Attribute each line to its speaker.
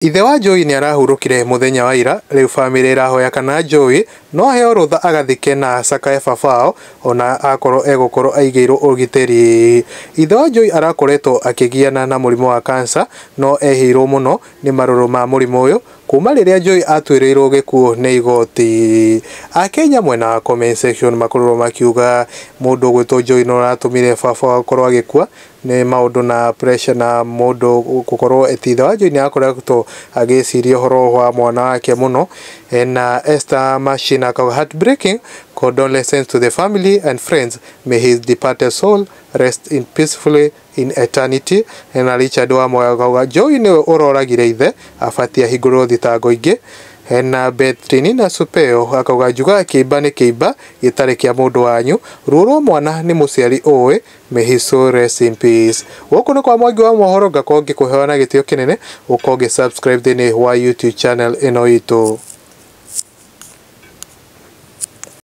Speaker 1: Ithe wa Jowie nĩarahurũkire mũthenya wa ira, rĩu bamĩrĩ ĩrahoya kana Jowie no aheo rũtha agathike na acakae baba wao ona akorwo egũkorwo aigĩirwo ũgitĩri. Ithe wa Jowie arakoretwo akĩgiana na mũrimũ wa cancer no ehĩirwo mũno nĩ marũrũ ma mũrimũ ũyũ kuma rĩrĩa Jowie atuĩrĩirwo gĩkuũ nĩ igoti. Akenya mwena wa comment section makorirwo makiuga mũndũ ũgwĩtwo Jowie nĩ ũratũmire baba wao akorwo agĩkua nĩ maũndũ na pressure na mũndũ gũkorwo atĩ ithe wa Jowie nĩ akoretwo agĩciria ũhoro wa mwana wake mũno. Na Esther Machina akauga, "Heartbreaking, condolences to the family and friends. May his departed soul rest in peacefully in eternity." Na Richard Wamoyo akauga Jowie nĩwe ũroragire ithe, abatiĩ ahingũrĩrwo thitango ingĩ. Na Betrinina Supeo akauga, "Njugaga kĩimba nĩ kĩimba gĩtarĩ kĩa mũndũ wanyu, ruo rwa mwana nĩ mũciari ũĩ. May his soul rest in peace." Gũkũ nĩ kwa Mwangi wa mohoro, ngakorwo ngĩkũhewa na gĩtĩo kĩnene ũkorwo ũgĩ subscribe thĩinĩ wa YouTube channel ĩno itũ.